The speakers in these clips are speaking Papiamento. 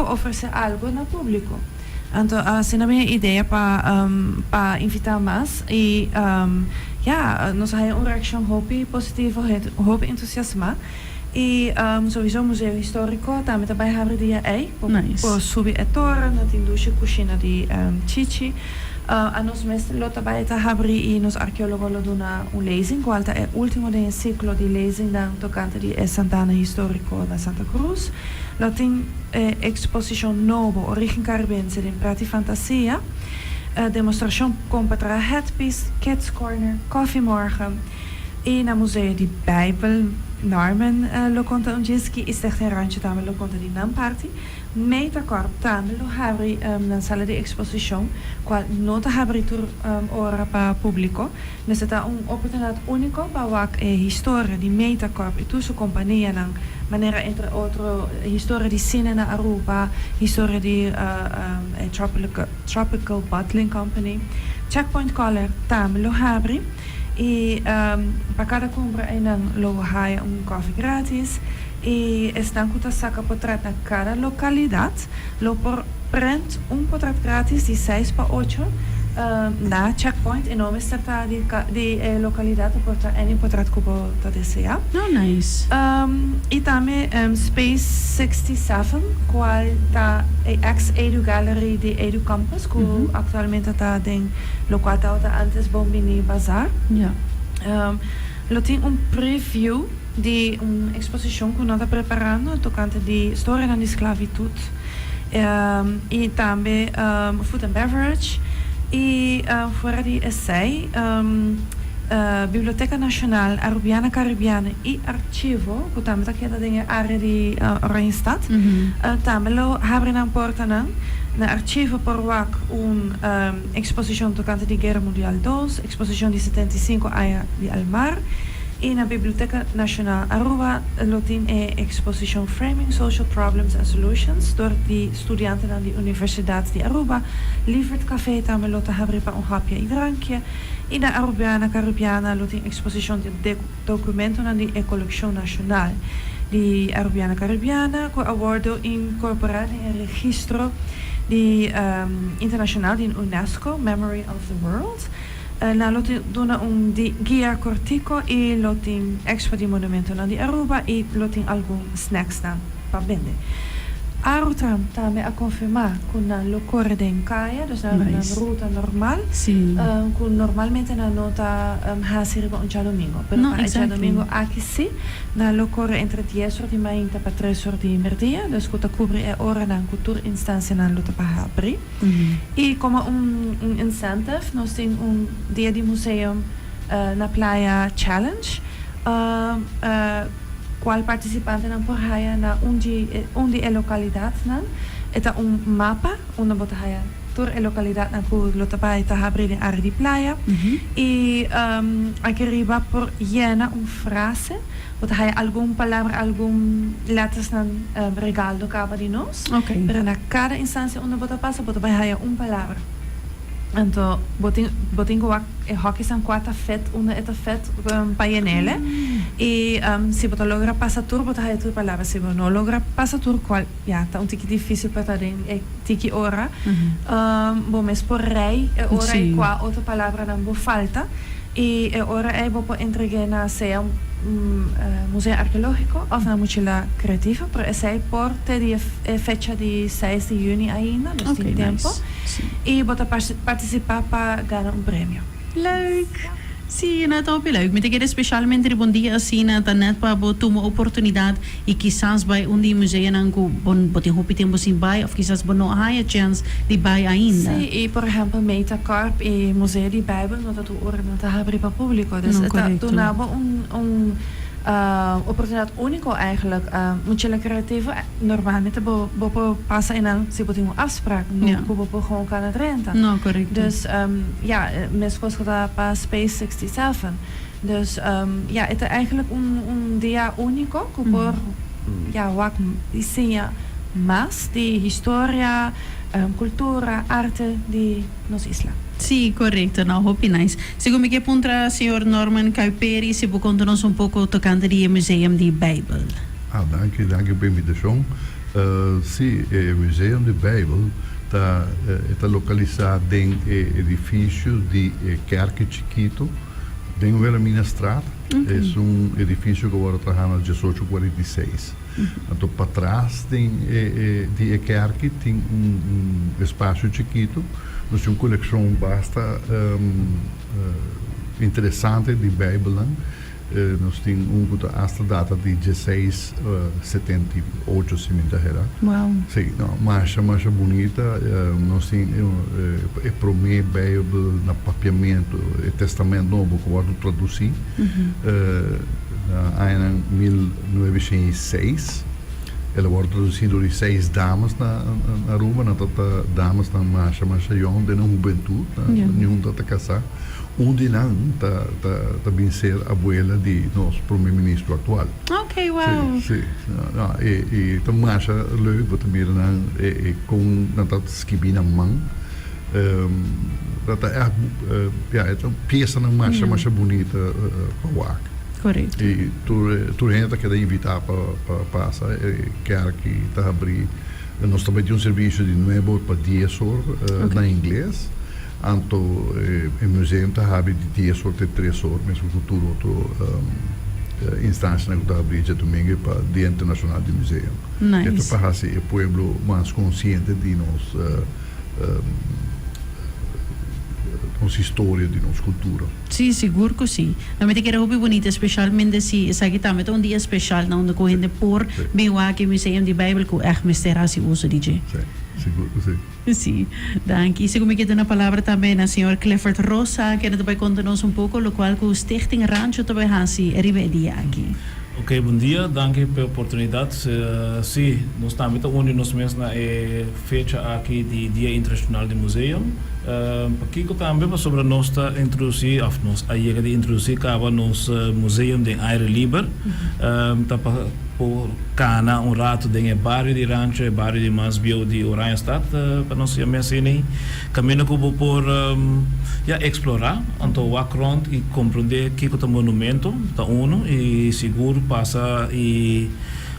por ofrece algo na publico. Anto asina mi idea pa invita mas y ya, nos a haya un reaccion hopi positivo, hopi entusiasma y sowieso Museo Historico tambe ta bay habri dia ey por subi e toren, nan tin dushi cushina di chichi. Anos mes lo ta bay ta habri y nos arkeologo lo duna un lezing cual ta e ultimo den e ciclo di lezingnan tocante di e Santana Historico na Santa Cruz. Lo tin e exposicion nobo Origen Caribense den Prat di Fantasia, demostracion con pa traha headpiece, Kids Corner, Koffie Morgen y na Museo di Bijbel Norman lo conta un djiski y Stichting Rancho tambe lo conta di nan parti. Metacorp tambe lo habri nan sala di exposicion, cual no ta habri tur ora pa publico. Mester ta un oportunidad unico pa wak e historia di Metacorp y tur su companianan, manera entre otro historia di cine na Aruba, historia di e Tropical Bottling Company. Checkpoint Color tambe lo habri y pa cada compra eynan lo haya un koffie gratis. Y esnan cu ta saca potret na cada localidad lo por prent un potret gratis di seis pa ocho na Checkpoint y no mester ta di e localidad, bo por ta any potret cu bo ta desea. Oh nice. Y tambe Space 67 cual ta e ex Edu Gallery di Edu Campus cu actualmente ta den locual tabata antes Bon Bini Bazaar. Lo tin un preview di un eksposishon ku nan ta preparando tokante di storianan di sklavitut i tambe food and beverage i fuera di esei Biblioteka Nashonal Arubiana Karibiana i Archivo ku tambe ta keda den e área di Oranjestad tambe lo habri nan portanan. Na Archivo por wak un eksposishon tokante di Guera Mundial dos, eksposishon di 75 aña di Almar. Y na Biblioteca Nacional Aruba lo tin e exposicion Framing Social Problems and Solutions door di studiantenan di Universidad di Aruba. Lieverd Café tambe lo ta habri pa un hapje y drankje. Y na Arubiana Caribiana lo tin exposicion di documentonan di e Coleccion Nacional di Arubiana Caribiana cu a wordo incorpora den e registro di internacional di UNESCO, Memory of the World. Nan lo tin duna un di guia cortico y lo tin expo di monumentonan di Aruba y lo tin algun snacksnan pa bende. Arutram tambe a confirma cu nan lo core den caya, dus nan nan ruta normal, cu normalmente nan no ta haci riba un djadomingo. Pero pa e djadomingo aki si, nan lo core entre dies or di mainta pa tres or di merdia, dus cu ta cubri e oranan cu tur instancianan lo ta pa habri. Y como un incentive nos tin un dia di museum na playa challenge cual participantenan por haya na un di un di e localidadnan. E ta un mapa unda bo ta haya tur e localidadnan cu lo ta bay ta habri den area di playa y aki riba por yena un frase. Bo ta haya algun palabra, algun lettersnan regaldo caba di nos. Pero na cada instancia unda bo ta pasa bo ta bay haya un palabra. Anto bo tin bo tin cu wak e hokisnan cua ta fit unda e ta fit pa yenele. Y si bo ta logra pasa tur bo ta haya tur palabra. Si bo no logra pasa tur cual ya ta un tiki dificil pa ta den e tiki ora, bo mes por rei e ora y cua otro palabranan bo falta. Y e ora ey bo por entregu'é na sea un museo arkeológiko of na Mochila Creativo, pero esey por te di e fecha di seis di juni ainda, dus tin tempo. Y bo ta participa pa gana un premio. Leuk! Sí, no, ta hopi leuk. Mi ta kere specialmente riba un dia asina ta net pa bo tuma oportunidad y kisas bai un di e museonan cu bo bo tin hopi tempo sin bai of kisas bo no a haya chance di bai ainda. Sí, y por ehempel Metacorp y Museo di Bijbel no ta tur ora nan ta habri pa publico. Dus No, e ta correcto. duna bo un un oportunidad unico eigenlijk. Mochila Creativo normalmente bo bo por pasa einan si bo tin un afspraak, no Ja. cu bo por gewoon cana drenta. No, correcto. Dus ja, mescos cu ta pa Space 67. Dus ja, e ta eigenlijk un un dia unico cu por ja wak y siña mas di historia, cultura, arte di nos isla. Sí, correcto. No, hopi nice. Segun mi ke puntra señor Norman Kuiperi si bo conta nos un poco tocante di e Museum di Bijbel. Ah, danki, danki pa e invitacion. Sí, e Museum di Bijbel ta e ta localisa den e edificio di e Kerki Chikito den Wilhelminastraat. Es un edificio cu a wordo traha na 1846. Anto patras den e e di e kerki tin un un espacio chikito. Nos tin un coleccion basta interesante di Bijbelnan. Nos tin un ku ta asta data di dieseis 78 si mi ta hera. Wow. Si, no, masha masha bunita. Nos tin e promé Bijbel na papiamentu, e Testament Nobo ku wòrdu tradusí na añanan 1906. El a wòrdu tradusí dor di seis damas na Aruba. Nan tabata damasnan masha masha yòn den nan hubentut, niun tabata kasá. Un di nan ta ta ta bin ser abuela di nos prome ministro actual. Ok, wow. Si, si. No, e e ta masha leuk bo ta mira nan e e con nan ta skibi na man. Dat ta echt ya e ta piesanan masha masha bunita pa wak. Correcto. I tur tur hende ta keda invita pa pa pasa e kerki ta habri. Nos ta bai tin un servicio di nuebe or pa dies or na ingles. Anto e museum ta habri di dies or te tres or, mescos cu tur otro instancianan cu ta habri djadomingo pa Dia Internacional di Museum. Nice. Esto pa haci e pueblo mas consciente di nos nos historia, di nos cultura. Si, sigur cu si. No mi ta kere hopi bunita, specialmente si esaki tambe ta un dia special na unda cu hende por bin wak e Museum di Bijbel cu echt mester haci uso di dje. Si, sigur cu si. Sí, danki. Segun mi ke duna palabra tambe na señor Clifford Rosa, kende ta bai konta nos un poko lokual ku Stichting Rancho ta bai hasi riba e dia aki. Ok, bon dia, danki p'e oportunidat. Sí, nos tambe ta uni nos mes na e fecha aki di Dia Internashonal di Museum. Pakiko tambe? Pasobra nos ta introdusí, òf nos a yega di introdusí kaba nos museum den aire liber. Ta pa. Por cana un rato den e bario di Rancho, e bario di mas bieu di Oranjestad, pa nos yam'e asina, caminda cu bo por ya explora, anto wak rond y comprende kico ta monumento, ta uno, y sigur pasa y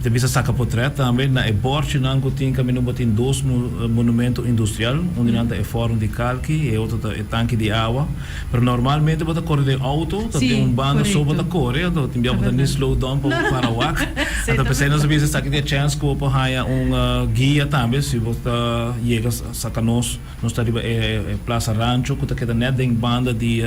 ta bisa saca potret tambe na e borchinan cu tin caminda bo tin dos monumento industrial, un di nan ta e forno di calki y e otro ta e tanki di awa. Pero normalmente bo ta kore den auto, ta den un banda so bo ta kore, anto tin bia bo ta ni slow down pa bo para wak. Anto p'esei nos a bisa esaki ta e chèns ku bo por haña un guia tambe si bo ta yega saka nos. Nos ta riba e Plaza Rancho ku ta keda nèt den banda di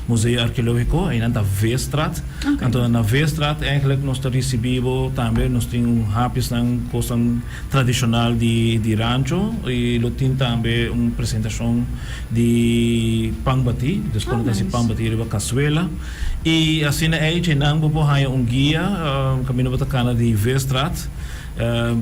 Museo Arkeológiko, einan ta Veestraat. Anto na Veestraat eigenlijk nos ta risibí bo tambe, nos tin un hapjesnan, kosnan tradishonal di Rancho i lo tin tambe un presentashon. Di pan batí, dus kon ta hasi pan batí riba kasuela. I asina ei djenan bo por haña un guia kaminda bo ta kana di Veestraat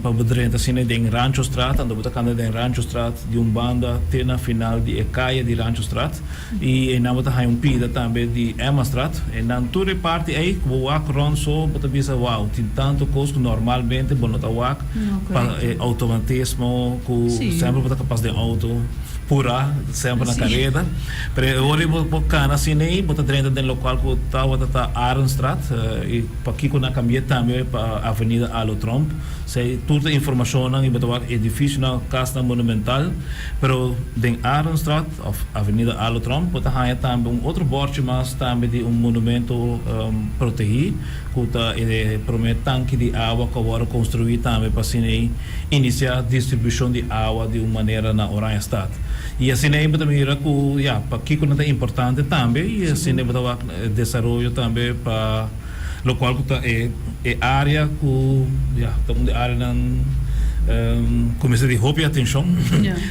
pa bo drenta asina den Ranchostraat. Anto bo ta kana den Ranchostraat di un banda te na final di e kaya di Ranchostraat i einan bo ta haña un pida tambe di Emmastraat. Einan tur e parti ei ku bo wak rònt so bo ta bisa wou tin tantu kos ku normalmente bo no ta wak pa e outomatismo ku semper bo ta kapas den outo. Pura, semper na kareda. Pero e ora bo por kana asina ei, bo ta drenta den lokual ku tabata ta Arenstraat i pakiko nan a kambi'é tambe pa Avenida Alo Tromp. Esei tur ta informashonnan i bo ta wak edifisionan, kasnan monumental. Pero den Arenstraat òf Avenida Alo Tromp bo ta haña tambe un otro bòrchi mas tambe di un monumento protehí ku ta e promé tanki di awa ku a wòrdu konstruí tambe pa asina ei Inisiá distribushon di awa di un manera na Oranjestad. I asina ei bo ta mira ku ya, pakiko nan ta importante tambe i asina ei bo ta wak desaroyo tambe pa lokual ku ta e e área ku ya ta un di áreanan ku mester di hopi atenshon,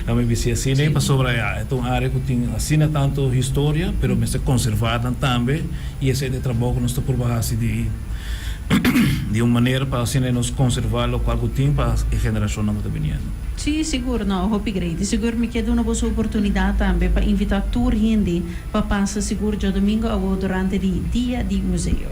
laat mi bisa asina ei, pasobra ya e ta un área ku tin asina tantu historia pero mester konservá nan tambe i esei ta e trabou ku nos ta purba hasi di. Di un manera pa asina nos konservá lokual ku tin pa e generashonnan ku ta biniendo. Sí, sigur, no, hopi great. I sigur mi ke duna boso oportunidat tambe pa invitá tur hende pa pasa sigur djadumingu awor durante di Dia di Museo.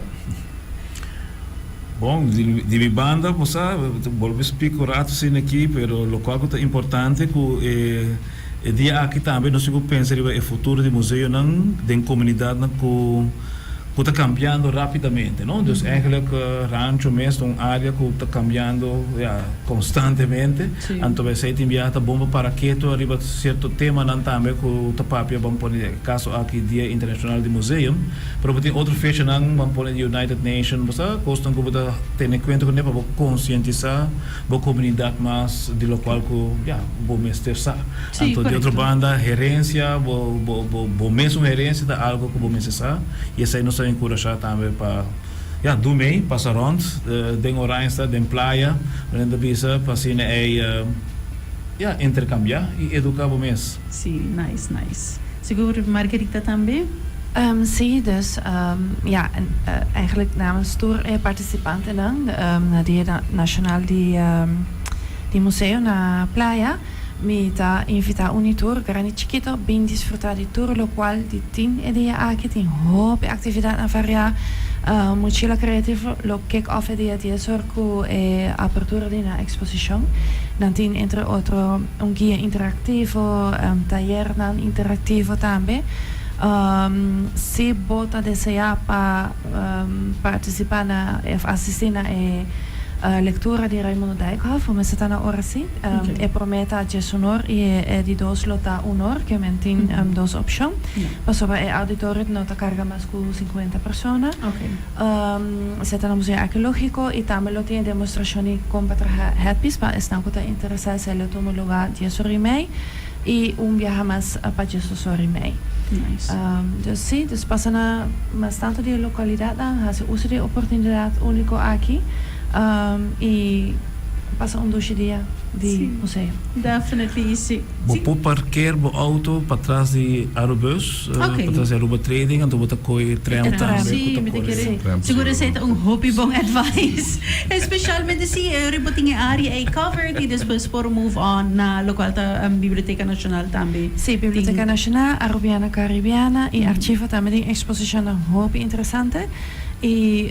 Bon, di mi banda, bo sa, bolbe spik un ratu asina aki, pero lokual ku ta importante ku e dia aki tambe nos tin ku pensa riba e futuro di museonan den komunidatnan ku. Cu ta cambiando rapidamente, no? Dus eigenlijk Rancho mes ta un area cu ta cambiando, ja, constantemente. Anto esey tin biaha ta bon pa para keto ariba cierto temanan tambe cu ta papia, ban pone e caso aki Dia Internacional di Museum, pero bo tin otro fechanan, ban pone di United Nation, bo sa cosnan cu bo ta tene cuenta cune pa bo concientisa bo comunidad mas di locual cu, ja, bo mester sa. Anto di otro banda herencia, bo bo bo bo mesun herencia ta algo cu bo mester sa y esey nos ta encurasha tambe pa, ja, do mee, pasa rond den Oranjestad, den playa, nan ta bisa pa asina ey, ja, intercambia y educa bo mes. Sí, nice, nice. Sigur Margarita tambe? Sí, dus ja, eigenlijk namens tur e participantenan na Dia Nacional di di Museo na Playa, mi ta invita un y tur, grandi y chikito, bin disfruta di tur locual di tin e dia aki. Tin hopi actividadnan varia. Mochila Creativo lo kick off e dia dies or cu e apertura di nan exposicion. Nan tin entre otro un guia interactivo, tayernan interactivo tambe. Si bo ta desea pa participa na of asisti na e lectura di Raimundo Dijkhoff, bo mester ta na ora si. E prome ta diesunor y e di dos lo ta unor, ke men tin dos opcion. Pasobra e auditorio no ta carga mas cu cincuenta persona. Esei ta na Museo Arkeologico y tambe lo tin e demostracion di con pa traha headpiece pa esnan cu ta interesa. Esei lo tuma lugar dies ora y mei y un biaha mas pa diesdos ora y mei. Dus si, dus pasa na mas tanto di e localidadnan, haci uso di e oportunidad unico aki y pasa un dushi dia di museo. Definitely, si. Bo por parkeer bo auto patras di Arubus, patras di Aruba Trading, anto bo ta koe e tram tambe ku ta kore. Sigur esei ta un hopi bon advice. Especialmente si e bo tin e area ei covered y despues por move on na locual ta Biblioteca Nacional tambe. Si, Biblioteca Nacional, Arubiana Caribiana y Archivo tambe tin exposicionnan hopi interesante. Y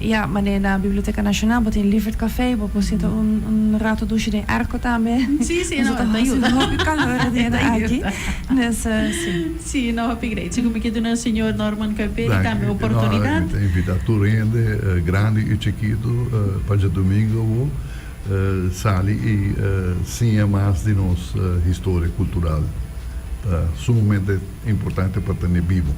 ya, manera na Biblioteca Nacional bo tin Lieverd Café, bo por sinta un rato dushi den airco tambe. Sí, sí, no, ta yuda. Hopi calor den aki. Dus, sí. Sí, no, hopi great. Sigur mi ke duna señor Norman Kuiperi tambe oportunidad. Mi ta invita tur hende, grandi y chikito, pa djadomingo awo sali y siña mas di nos historia cultural. Ta sumamente importante pa tene bibo.